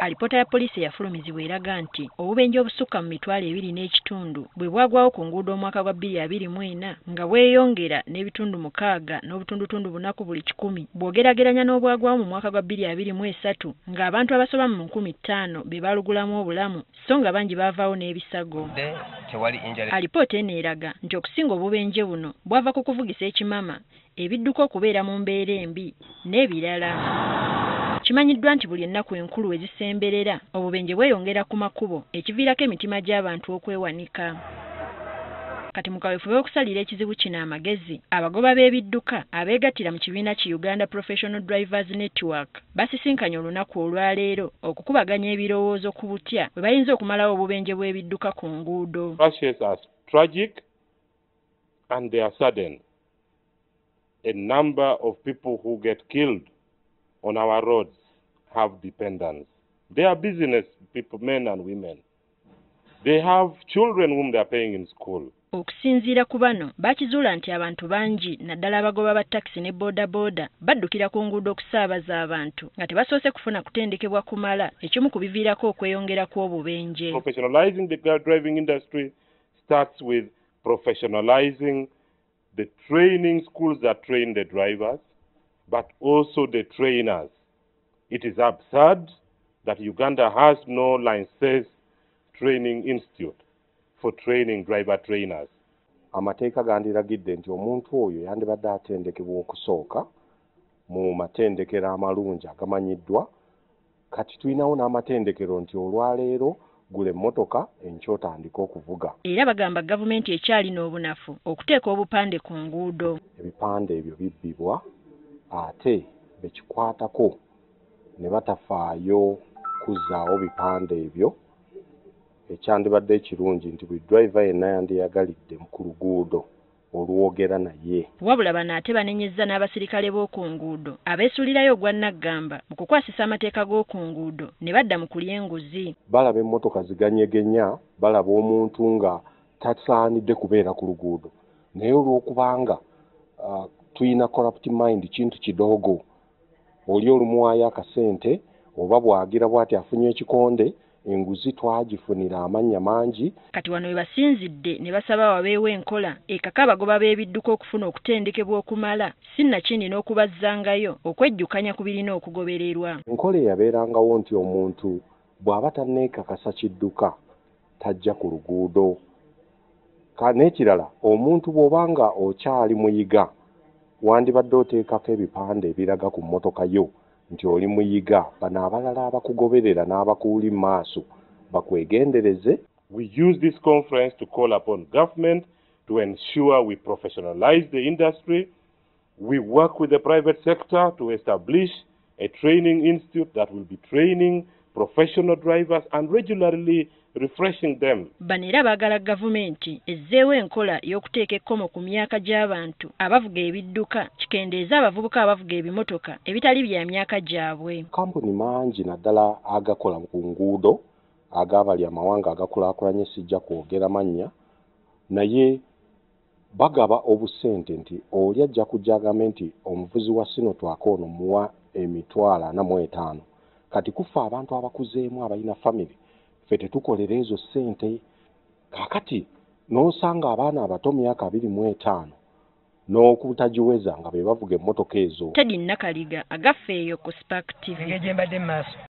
Alipoota ya poliisi eyafulumizibwa eraga nti obubenje obusukka mu 2,500 bwe bwagwawo ku nguudo omwaka gwa 2024 nga bweyongera n'ebitundu 6.4 ku buli 100 bw'ogeraageranya n'obwagwawo mu mwaka gwa 2023 ng'abantu abasoba mu 5,000 be baalugulamu obulamu so nga bangi baavaawo n'ebisago. Alipoota eno eraga nti okusinga obubenje buno bwava ku kuvugisa ekimama, ebidduka okubeera mu mbeera embi n'ebirala. Kimanyiddwa nti buli ennaku enkulu ezisemberera obubenje bweyongera ku makubo ekiviirako emitima gy'abantu okwewanika. Kati mu kaweefube w'okusalira ekizibu kino amagezi, abagoba b'ebidduka abeegattira mu kibiina ki Uganda Professional Drivers Network basisinkanye olunaku olwaleero okukubaganya ebirowoozo ku butya bwe bayinza okumalawo obubenje bw'ebidduka ku nguudo. Crashes are tragic and they are sudden. A number of people who get killed on our roads have dependents. They are business people, men and women. They have children whom they are paying in school. Okusinziira ku bano bakizuula nti abantu bangi naddala abagoba ba takisi ne boodabooda baddukira ku nguudo okusaabaza abantu nga tebasoose kufuna kutendekebwa kumala, ekimu ku biviirako okweyongera kw'obubenje. Professionalizing the driving industry starts with professionalizing the training schools that train the drivers, but also the trainers. It is absurd that Uganda has no licensed training institute for training driver trainers. Amateeka gandiragidde nti omuntu oyo yandibadde atendekebwa okusooka mu matendekero amalungi agamanyiddwa. Kati tulinawo n'amatendekero nti olwaleero gula emmotoka enkya otandika okuvuga. Era bagamba gavumenti ekyalina obunafu okuteeka obupande ku nguudo. Ebipande ebyo bibbibwa ate bekikwatako ne batafaayo kuzzaawo bipande ebyo. Ekyandibadde ekirungi nti buli driver yenna yandiyagalidde ku luguudo olwogera naye. Wabula bano ate banenyezza n'abasirikale b'oku nguudo abeesuulirayo ogwa nnaggamba mu kukwasisa amateeka g'oku nguudo ne badda mu kulya enguzi. Balaba emmotoka ziganyegenya, balaba omuntu nga tasaanidde kubeera ku luguudo, naye olw'okubanga tulina corrupt mind, kintu kidogo, oli olumuwaayo akasente oba bw'agira bw'ati afunye ekikonde, enguzi twagifunira amannya mangi. Kati wano we basinzidde ne basaba wabeewo enkola ekaka abagoba b'ebidduka okufuna okutendekebwa okumala, sinnakindi n'okubazzangayo okwejjukanya ku birina okugobererwa. Enkola eyabeerangawo nti omuntu bw'aba tanneekakasa kidduka tajja ku luguudo. N'ekirala, omuntu bw'obanga okyali muyiga wandibadde oteekako ebipande ebiraga ku mmotoka yo nti oli muyiga, bano abalala abakugoberera n'abakuuli mu maaso bakwegendereze. We use this conference to call upon government to ensure we professionalize the industry. We work with the private sector to establish a training institute that will be training professional drivers and regularly refreshing them. Bano era baagala gavumenti ezzeewo enkola y'okuteeka ekkomo ku myaka gy'abantu abavuga ebidduka kikendeeze abavubuka abavuga ebimotoka ebitali bya myaka gyabwe. Kampuni mangi naddala agakola ku nguudo agabali amawanga agakulaakulanye, sijja kwogera mannya, naye bagaba obusente nti oli ajja kujja agambe nti omuvuzi wa Sinotwaka ono muwa 45,000. Kati kufa abantu abakuzeemu abalina famire ffe tetukolera ezo ssente. Kaakati n'osanga abaana abato myaka 25 n'okutagiweza nga be bavuga emmotoka ezo. Teddy Nakaliga agaffe eyo ku Spark TV. Engeri gye mbadde mu maaso.